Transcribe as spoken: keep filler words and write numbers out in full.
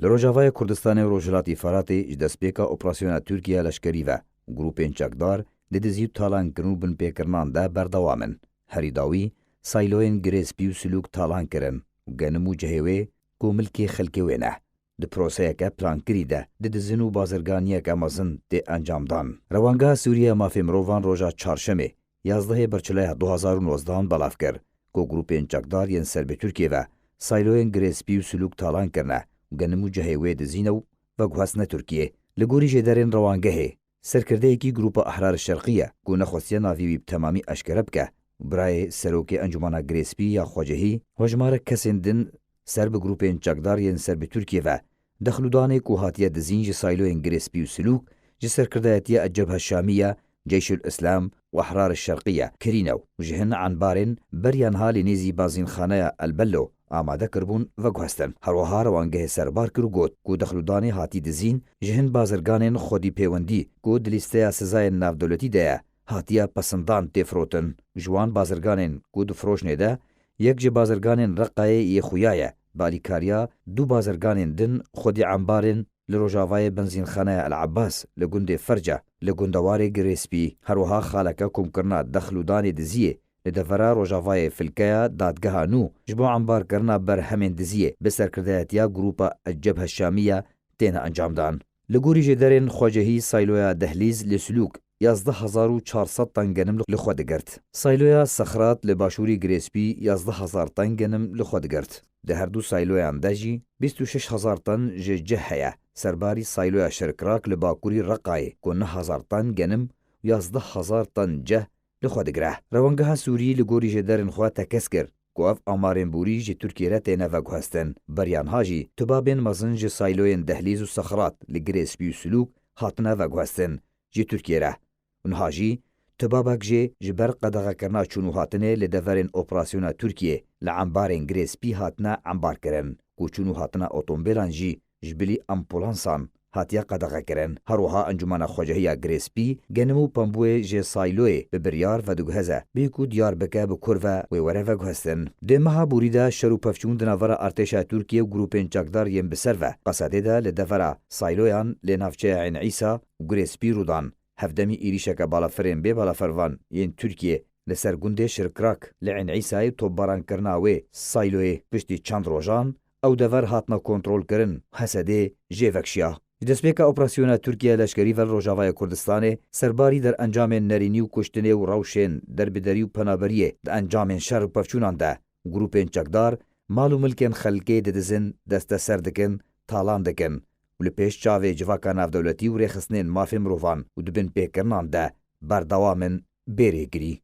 Li Rojavayê Kurdistanê û Rojhilatî Feratê ji destpêka operasyona Tirkiye leşkerî ve grûpên çekdar di dizî û talankirin û binpêkirinan de berdewam in. Herî dawî, sayloyên Girê Spî û Silûk talan kirin û genim û cihê wê ku milkê xelkê wê ne, di proseyeke plankirî de didizin û bazirganiyeke mezin tê encamdan. Rewangeha Sûrî ya Mafê Mirovan roja Çarşemê, yazdehê Birçileya du hazar û nozdehan belav kir ku grûpên çekdar yên ser bi Tirkiyê ve sayloyên Girê Spî û Silûk talan kirine û genim û cihê wê dizîne û veguhestine Tirkiyê. Li gorî jêderên rewangehê, serkirdeyekî Grûpa Ehrar Şerqî ye ku nexwestiye navê wî bi temamî eşkere bike û birayê Serokê Encûmena Girê Spî ya Xwecihî hejmarek kesên din ser bi grûpên çekdar yên ser bi Tirkiyê ve dexlûdanê ku hatiye dizîn ji sayloyên Girê Spî û Silûk ji serkirdayetiya Ecebhe Şamiye, Ceyşul Îslam û Ehrar Şerqiye kirîne û ji hin embarên beriya niha li nêzî bazînxaneya El Bello amade kiribûn veguhestin. Herwiha rewangehê serbar kir û got ku dexlûdanê hatî dizîn ji hin bazirganên xwedî pêwendî ku di lîsteya sizayên navdewletî de ye, hatiye pesindan tê firotin. Ji wan bazirganên ku di firoşinê de yek ji bazirganên Reqayê yê xuya ye, bi alîkariya du bazirganên din xwedî embarên li rojavayê benzînxaneya El Abbas li gundê Ferca li gundewarê Girê Spî. Herwiha xaleke komkirina dexlûdanê diziyê li devera rojavayê filkeya dadgeha nû ji bo embarkirina berhemên diziyê bi serkirdayetiya grûpa Ecebhe Şamiye têne encamdan. Li gorî jêderên xwecihî sayloya Dehlîz li Silûk yazdeh hezar û çar sed tan genim li xwe digirt. Sayloya Sexrat li başûrî Girê Spî yazdeh hezar tan genim li xwe digirt. Di her du sayloyan de jî bîst û şeş hezar tan ji cih heye. Serbarî sayloya Şirkrak li bakurî Reqayê ku neh hezar tan genim û yazdeh hezar tan cih li xwe digire. Rewangeha Sûrî li gorî jêderên xwe tekez kir ku ev amarên borî ji Tirkiyê re têne veguhestin. Beriya niha jî tibabên mezin ji sayloyên Dehlîz û Sexrat li Girê Spî û Silûk hatine veguhestin ji Tirkiyê re. Û niha jî tibabek jê ji ber qedexekirina çûn û hatinê li deverên operasyona Tirkiyê li embarên Girê Spî hatine embarkirin, ku çûn û hatina otomobîlan jî ji bilî ambulansan hatiye qedexekirin. Her wiha Encûmena Xwecihî ya Girê Spî genim û pembûyê ji sayloyê bi biryar vediguheze, bê ku diyar bike bi kur ve wê were veguhestin. Di meha borî de şer û pevçûn di navbera artêşa Tirkiyê û grûpên çekdar yên bi ser ve Qesedê de li devera sayloyan li navçeya Ên Îsa û Girê Spî rû dan. Hevdemî êrîşeke balafirên bê balafervan yên Tirkiyê li ser gundê Şirkrak li Ên Îsayê û topbarankirina wê sayloyê piştî çend rojan ew dever hatine kontrolkirin, Hesedê jê vekşiya. Ji destpêka operasyona Tirkiye leşkerî ve li Rojavaya Kurdistanê serbarî derencamên nerînî û kuştinê û rewşên derbiderî û penaberiyê di encamên şer û pevçûnan de grûpên çekdar mal û milkên xelkê didizin, desteser dikin, talan dikin û li pêş çavê civaka navdewletî û rêxistinên mafê mirovan û di binpêkirinan de berdewam in bê rêgirî.